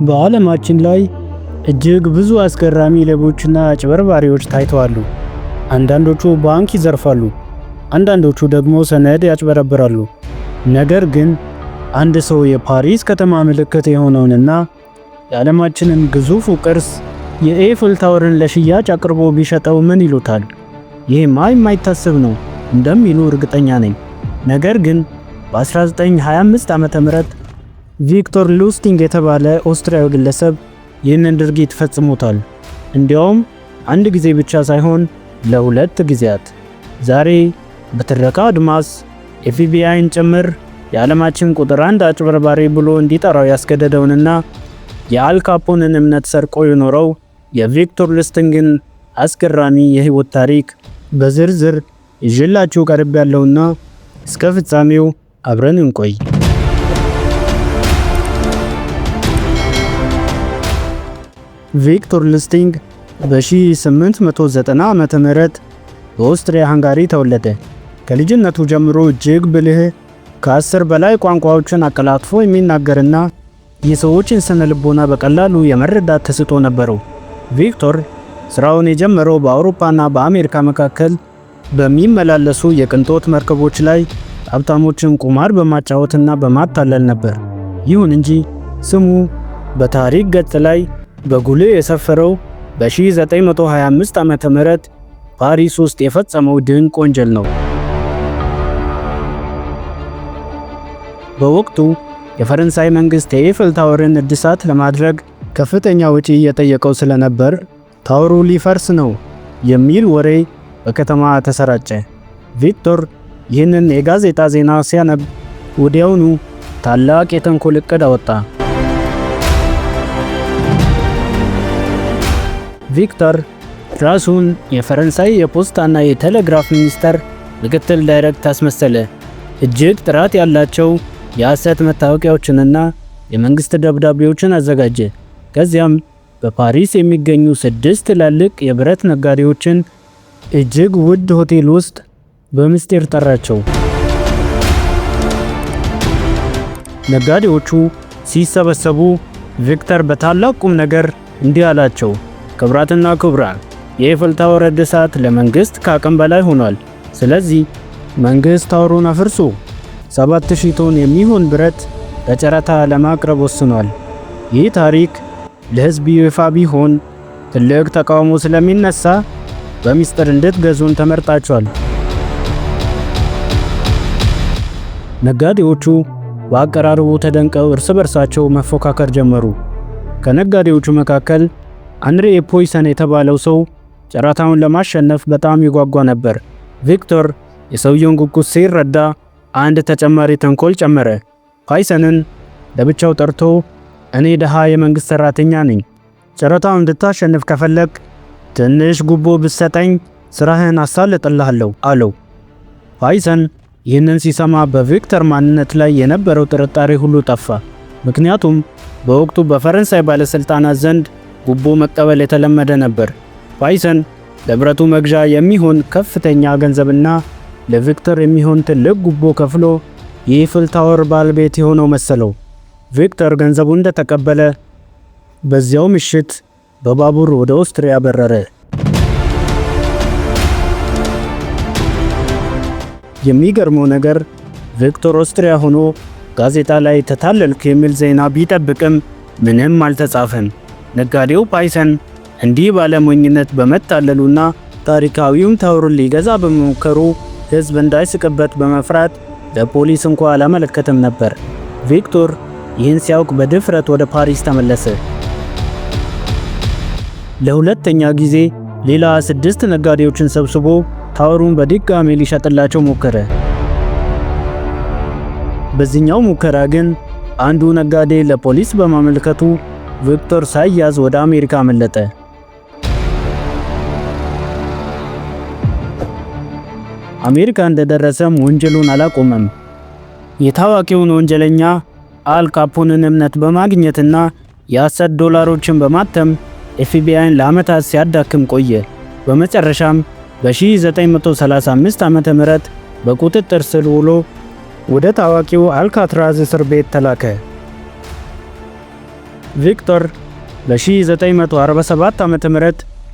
በዓለማችን ላይ እጅግ ብዙ አስገራሚ ሌቦችና አጭበርባሪዎች ታይተዋል። አንዳንዶቹ ባንክ ይዘርፋሉ፣ አንዳንዶቹ ደግሞ ሰነድ ያጭበረብራሉ። ነገር ግን አንድ ሰው የፓሪስ ከተማ ምልክት የሆነውንና የዓለማችንን ግዙፉ ቅርስ የኤፍል ታወርን ለሽያጭ አቅርቦ ቢሸጠው ምን ይሉታል? ይሄማ የማይታሰብ ነው እንደሚሉ እርግጠኛ ነኝ። ነገር ግን በ1925 ዓ.ም ቪክቶር ሉስቲንግ የተባለ ኦስትሪያዊ ግለሰብ ይህንን ድርጊት ፈጽሞታል። እንዲያውም አንድ ጊዜ ብቻ ሳይሆን ለሁለት ጊዜያት። ዛሬ በትረካ አድማስ ኤፍቢአይን ጭምር የዓለማችን ቁጥር አንድ አጭበርባሪ ብሎ እንዲጠራው ያስገደደውንና የአል ካፖንን እምነት ሰርቆ የኖረው የቪክቶር ሉስቲንግን አስገራሚ የህይወት ታሪክ በዝርዝር ይዤላችሁ ቀርቤያለሁና እስከ ፍጻሜው አብረን እንቆይ። ቪክቶር ሉስቲንግ በ1890 ዓመተ ምህረት በኦስትሪያ ሃንጋሪ ተወለደ። ከልጅነቱ ጀምሮ እጅግ ብልህ፣ ከ10 በላይ ቋንቋዎችን አቀላጥፎ የሚናገርና የሰዎችን ስነ ልቦና በቀላሉ የመረዳት ተሰጥኦ ነበረው። ቪክቶር ስራውን የጀመረው በአውሮፓና በአሜሪካ መካከል በሚመላለሱ የቅንጦት መርከቦች ላይ ሀብታሞችን ቁማር በማጫወትና በማታለል ነበር። ይሁን እንጂ ስሙ በታሪክ ገጽ ላይ በጉልህ የሰፈረው በ1925 ዓመተ ምህረት ፓሪስ ውስጥ የፈጸመው ድንቅ ወንጀል ነው። በወቅቱ የፈረንሳይ መንግስት የኤፍል ታወርን እድሳት ለማድረግ ከፍተኛ ወጪ እየጠየቀው ስለነበር ታወሩ ሊፈርስ ነው የሚል ወሬ በከተማ ተሰራጨ። ቪክቶር ይህንን የጋዜጣ ዜና ሲያነብ ወዲያውኑ ታላቅ የተንኮል ዕቅድ አወጣ። ቪክተር ራሱን የፈረንሳይ የፖስታና የቴሌግራፍ ሚኒስቴር ምክትል ዳይሬክተር አስመሰለ። እጅግ ጥራት ያላቸው የሐሰት መታወቂያዎችንና የመንግስት ደብዳቤዎችን አዘጋጀ። ከዚያም በፓሪስ የሚገኙ ስድስት ትላልቅ የብረት ነጋዴዎችን እጅግ ውድ ሆቴል ውስጥ በምስጢር ጠራቸው። ነጋዴዎቹ ሲሰበሰቡ ቪክተር በታላቅ ቁም ነገር እንዲህ አላቸው። ክቡራትና ክቡራን፣ የኤፍል ታወር እድሳት ለመንግስት ከአቅም በላይ ሆኗል። ስለዚህ መንግስት ታወሩን አፍርሶ 7000 ቶን የሚሆን ብረት በጨረታ ለማቅረብ ወስኗል። ይህ ታሪክ ለህዝብ ይፋ ቢሆን ትልቅ ተቃውሞ ስለሚነሳ በሚስጥር እንድትገዙን ተመርጣችኋል። ነጋዴዎቹ በአቀራረቡ ተደንቀው እርስ በርሳቸው መፎካከር ጀመሩ። ከነጋዴዎቹ መካከል አንድሬ ፖይሰን የተባለው ሰው ጨረታውን ለማሸነፍ በጣም ይጓጓ ነበር። ቪክቶር የሰውየውን ጉጉት ሲረዳ አንድ ተጨማሪ ተንኮል ጨመረ። ፓይሰንን ለብቻው ጠርቶ እኔ ደሃ የመንግስት ሰራተኛ ነኝ፣ ጨረታውን እንድታሸንፍ ከፈለግክ ትንሽ ጉቦ ብትሰጠኝ ስራህን አሳልጥልሃለሁ አለው። ፓይሰን ይህንን ሲሰማ በቪክተር ማንነት ላይ የነበረው ጥርጣሬ ሁሉ ጠፋ። ምክንያቱም በወቅቱ በፈረንሳይ ባለስልጣናት ዘንድ ጉቦ መቀበል የተለመደ ነበር። ፓይሰን ለብረቱ መግዣ የሚሆን ከፍተኛ ገንዘብና ለቪክተር የሚሆን ትልቅ ጉቦ ከፍሎ የኤፍል ታወር ባለቤት የሆነው መሰለው። ቪክተር ገንዘቡን እንደተቀበለ በዚያው ምሽት በባቡር ወደ ኦስትሪያ በረረ። የሚገርመው ነገር ቪክቶር ኦስትሪያ ሆኖ ጋዜጣ ላይ ተታለልኩ የሚል ዜና ቢጠብቅም ምንም አልተጻፈም። ነጋዴው ፓይሰን እንዲህ ባለ ሞኝነት በመታለሉና ታሪካዊውን ታወሩን ሊገዛ በመሞከሩ ሕዝብ እንዳይስቅበት በመፍራት ለፖሊስ እንኳ አላመለከተም ነበር። ቪክቶር ይህን ሲያውቅ በድፍረት ወደ ፓሪስ ተመለሰ። ለሁለተኛ ጊዜ ሌላ ስድስት ነጋዴዎችን ሰብስቦ ታወሩን በድጋሚ ሊሸጥላቸው ሞከረ። በዚህኛው ሙከራ ግን አንዱ ነጋዴ ለፖሊስ በማመልከቱ ቪክቶር ሳይያዝ ወደ አሜሪካ አመለጠ። አሜሪካ እንደደረሰም ወንጀሉን አላቆመም። የታዋቂውን ወንጀለኛ አል ካፖንን እምነት በማግኘትና የሐሰት ዶላሮችን በማተም ኤፍቢአይን ለዓመታት ሲያዳክም ቆየ። በመጨረሻም በ1935 ዓ.ም በቁጥጥር ስር ውሎ ወደ ታዋቂው አልካትራዝ እስር ቤት ተላከ። ቪክቶር በ1947 ዓ.ም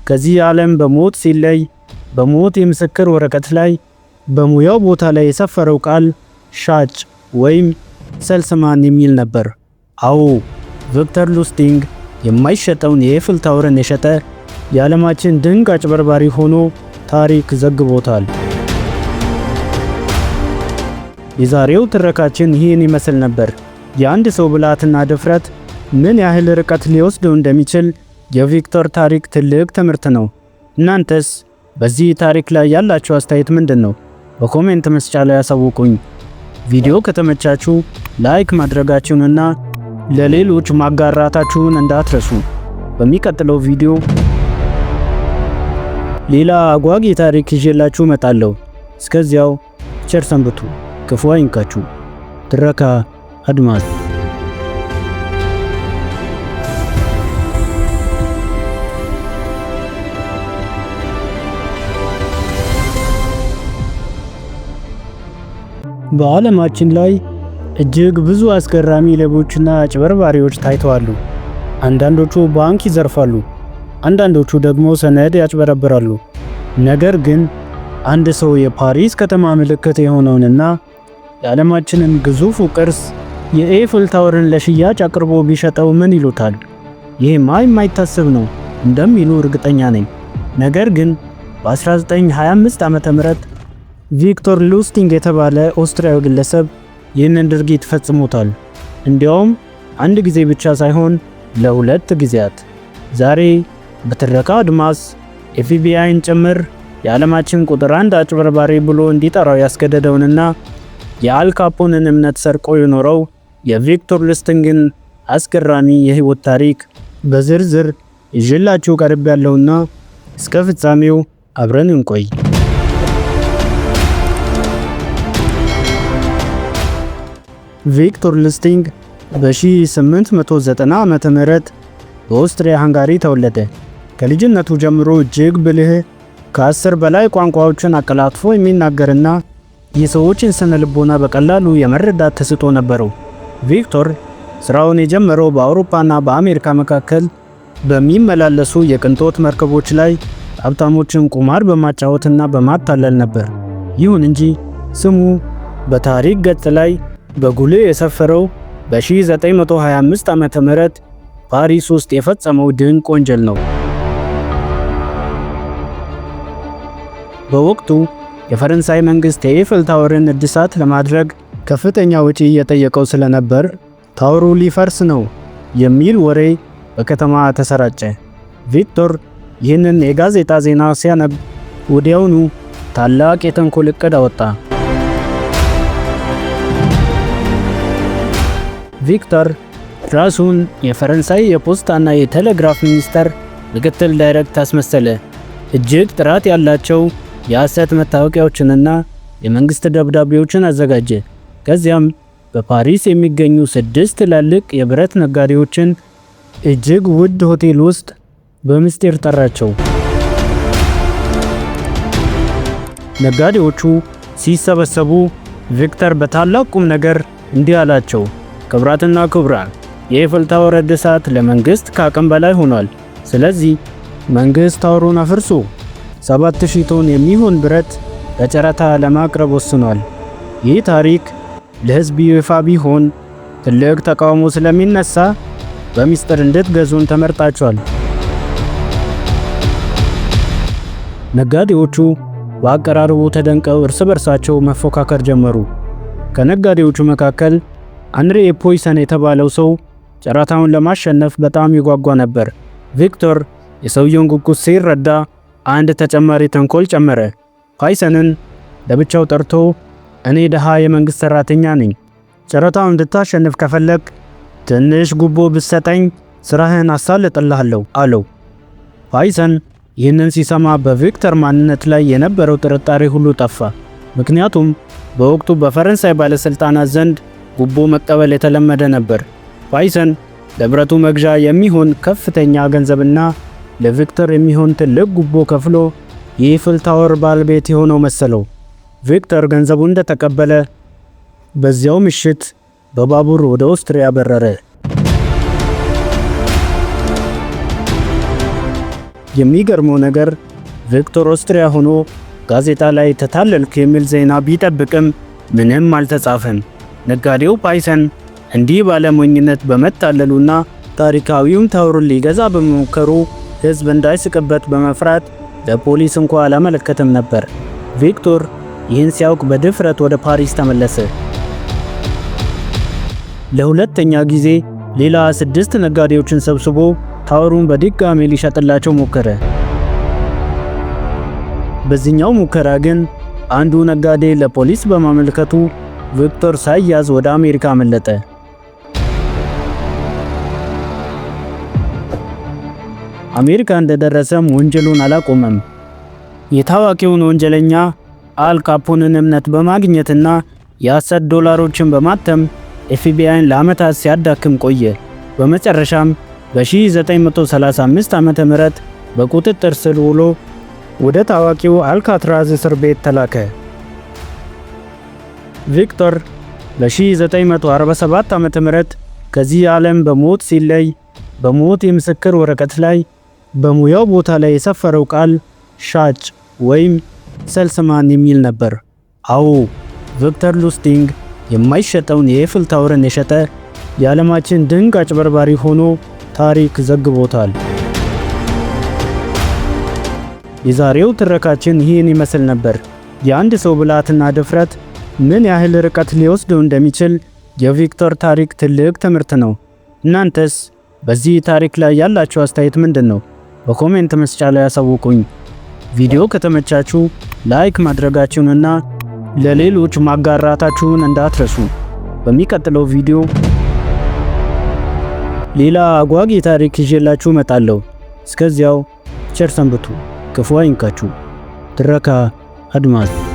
ከዚህ ዓለም በሞት ሲለይ በሞት የምስክር ወረቀት ላይ በሙያው ቦታ ላይ የሰፈረው ቃል ሻጭ ወይም salesman የሚል ነበር። አዎ፣ ቪክተር ሉስቲንግ የማይሸጠውን የኤፍል ታወርን የሸጠ የዓለማችን ድንቅ አጭበርባሪ ሆኖ ታሪክ ዘግቦታል። የዛሬው ትረካችን ይህን ይመስል ነበር። የአንድ ሰው ብልሃትና ድፍረት ምን ያህል ርቀት ሊወስደው እንደሚችል የቪክቶር ታሪክ ትልቅ ትምህርት ነው። እናንተስ በዚህ ታሪክ ላይ ያላችሁ አስተያየት ምንድን ነው? በ comment መስጫ ላይ ያሳውቁኝ። ቪዲዮ ከተመቻችሁ like ማድረጋችሁንና ለሌሎች ማጋራታችሁን እንዳትረሱ። በሚቀጥለው ቪዲዮ ሌላ አጓጊ ታሪክ ይዤላችሁ እመጣለሁ። እስከዚያው ቸር ሰንብቱ፣ ክፉ አይንካችሁ። ትረካ አድማስ። በዓለማችን ላይ እጅግ ብዙ አስገራሚ ሌቦችና አጭበርባሪዎች ታይተዋል። አንዳንዶቹ ባንክ ይዘርፋሉ፣ አንዳንዶቹ ደግሞ ሰነድ ያጭበረብራሉ። ነገር ግን አንድ ሰው የፓሪስ ከተማ ምልክት የሆነውንና የዓለማችንን ግዙፉ ቅርስ የኤፍል ታወርን ለሽያጭ አቅርቦ ቢሸጠው ምን ይሉታል? ይሄማ የማይታሰብ ነው እንደሚሉ እርግጠኛ ነኝ። ነገር ግን በ1925 ዓ.ም ቪክቶር ሉስቲንግ የተባለ ኦስትሪያዊ ግለሰብ ይህንን ድርጊት ፈጽሞታል። እንዲያውም አንድ ጊዜ ብቻ ሳይሆን ለሁለት ጊዜያት። ዛሬ በትረካ አድማስ ኤፍቢአይን ጭምር የዓለማችን ቁጥር አንድ አጭበርባሪ ብሎ እንዲጠራው ያስገደደውንና የአል ካፖንን እምነት ሰርቆ የኖረው የቪክቶር ሉስቲንግን አስገራሚ የህይወት ታሪክ በዝርዝር ይዤላችሁ ቀርቤያለሁና እስከ ፍጻሜው አብረን እንቆይ። ቪክቶር ሉስቲንግ በ1890 ዓመተ ምህረት በኦስትሪያ ሃንጋሪ ተወለደ። ከልጅነቱ ጀምሮ እጅግ ብልህ፣ ከ10 በላይ ቋንቋዎችን አቀላጥፎ የሚናገርና የሰዎችን ስነ ልቦና በቀላሉ የመረዳት ተሰጥኦ ነበረው። ቪክቶር ስራውን የጀመረው በአውሮፓና በአሜሪካ መካከል በሚመላለሱ የቅንጦት መርከቦች ላይ ሀብታሞችን ቁማር በማጫወትና በማታለል ነበር። ይሁን እንጂ ስሙ በታሪክ ገጽ ላይ በጉልህ የሰፈረው በ1925 ዓመተ ምህረት ፓሪስ ውስጥ የፈጸመው ድንቅ ወንጀል ነው። በወቅቱ የፈረንሳይ መንግስት የኤፍል ታወርን እድሳት ለማድረግ ከፍተኛ ወጪ እየጠየቀው ስለነበር ታወሩ ሊፈርስ ነው የሚል ወሬ በከተማ ተሰራጨ። ቪክቶር ይህንን የጋዜጣ ዜና ሲያነብ ወዲያውኑ ታላቅ የተንኮል ዕቅድ አወጣ። ቪክተር ራሱን የፈረንሳይ የፖስታና የቴሌግራፍ ሚኒስቴር ምክትል ዳይሬክተር አስመሰለ። እጅግ ጥራት ያላቸው የሐሰት መታወቂያዎችንና የመንግስት ደብዳቤዎችን አዘጋጀ። ከዚያም በፓሪስ የሚገኙ 6 ትላልቅ የብረት ነጋዴዎችን እጅግ ውድ ሆቴል ውስጥ በምስጢር ጠራቸው። ነጋዴዎቹ ሲሰበሰቡ ቪክተር በታላቅ ቁም ነገር እንዲህ አላቸው። ክቡራትና ክቡራን፣ የኤፍል ታወር እድሳት ለመንግስት ከአቅም በላይ ሆኗል። ስለዚህ መንግስት ታወሩን አፍርሶ 7000 ቶን የሚሆን ብረት በጨረታ ለማቅረብ ወስኗል። ይህ ታሪክ ለህዝብ ይፋ ቢሆን ትልቅ ተቃውሞ ስለሚነሳ በሚስጥር እንድትገዙን ተመርጣችኋል። ነጋዴዎቹ በአቀራረቡ ተደንቀው እርስ በርሳቸው መፎካከር ጀመሩ። ከነጋዴዎቹ መካከል አንድሬ ፖይሰን የተባለው ሰው ጨረታውን ለማሸነፍ በጣም ይጓጓ ነበር። ቪክቶር የሰውየውን ጉጉት ሲረዳ አንድ ተጨማሪ ተንኮል ጨመረ። ፓይሰንን ለብቻው ጠርቶ እኔ ደሃ የመንግስት ሰራተኛ ነኝ፣ ጨረታውን እንድታሸንፍ ከፈለግ ትንሽ ጉቦ ብትሰጠኝ ስራህን አሳልጥልሃለሁ አለው። ፓይሰን ይህንን ሲሰማ በቪክተር ማንነት ላይ የነበረው ጥርጣሬ ሁሉ ጠፋ። ምክንያቱም በወቅቱ በፈረንሳይ ባለስልጣናት ዘንድ ጉቦ መቀበል የተለመደ ነበር። ፓይሰን ለብረቱ መግዣ የሚሆን ከፍተኛ ገንዘብና ለቪክተር የሚሆን ትልቅ ጉቦ ከፍሎ የኤፍል ታወር ባለቤት የሆነው መሰለው። ቪክተር ገንዘቡን እንደተቀበለ በዚያው ምሽት በባቡር ወደ ኦስትሪያ በረረ። የሚገርመው ነገር ቪክቶር ኦስትሪያ ሆኖ ጋዜጣ ላይ ተታለልኩ የሚል ዜና ቢጠብቅም ምንም አልተጻፈም። ነጋዴው ፓይሰን እንዲህ ባለ ሞኝነት በመታለሉና ታሪካዊውን tower ን ሊገዛ በመሞከሩ ሕዝብ እንዳይስቅበት በመፍራት ለፖሊስ እንኳ አላመለከተም ነበር። ቪክቶር ይህን ሲያውቅ በድፍረት ወደ ፓሪስ ተመለሰ። ለሁለተኛ ጊዜ ሌላ ስድስት ነጋዴዎችን ሰብስቦ tower ኡን በድጋሚ ሊሸጥላቸው ሞከረ። በዚህኛው ሙከራ ግን አንዱ ነጋዴ ለፖሊስ በማመልከቱ ቪክቶር ሳይያዝ ወደ አሜሪካ አመለጠ። አሜሪካ እንደደረሰም ወንጀሉን አላቆመም። የታዋቂውን ወንጀለኛ አል ካፖንን እምነት በማግኘትና የሐሰት ዶላሮችን በማተም ኤፍቢአይን ለዓመታት ሲያዳክም ቆየ። በመጨረሻም በ1935 ዓ.ም በቁጥጥር ስር ውሎ ወደ ታዋቂው አልካትራዝ እስር ቤት ተላከ። ቪክቶር በ1947 ዓ.ም ከዚህ ዓለም በሞት ሲለይ በሞት የምስክር ወረቀት ላይ በሙያው ቦታ ላይ የሰፈረው ቃል ሻጭ ወይም salesman የሚል ነበር። አዎ፣ ቪክተር ሉስቲግ የማይሸጠውን የኤፍል tower ን የሸጠ የዓለማችን ድንቅ አጭበርባሪ ሆኖ ታሪክ ዘግቦታል። የዛሬው ትረካችን ይህን ይመስል ነበር። የአንድ ሰው ብልሃትና ድፍረት ምን ያህል ርቀት ሊወስደው እንደሚችል የቪክቶር ታሪክ ትልቅ ትምህርት ነው። እናንተስ በዚህ ታሪክ ላይ ያላችሁ አስተያየት ምንድን ነው? በ comment መስጫ ላይ ያሳውቁኝ። ቪዲዮ ከተመቻችሁ like ማድረጋችሁንና ለሌሎች ማጋራታችሁን እንዳትረሱ። በሚቀጥለው ቪዲዮ ሌላ አጓጊ ታሪክ ይዤላችሁ እመጣለሁ። እስከዚያው ቸር ሰንብቱ፣ ክፉ አይንካችሁ። ትረካ አድማስ።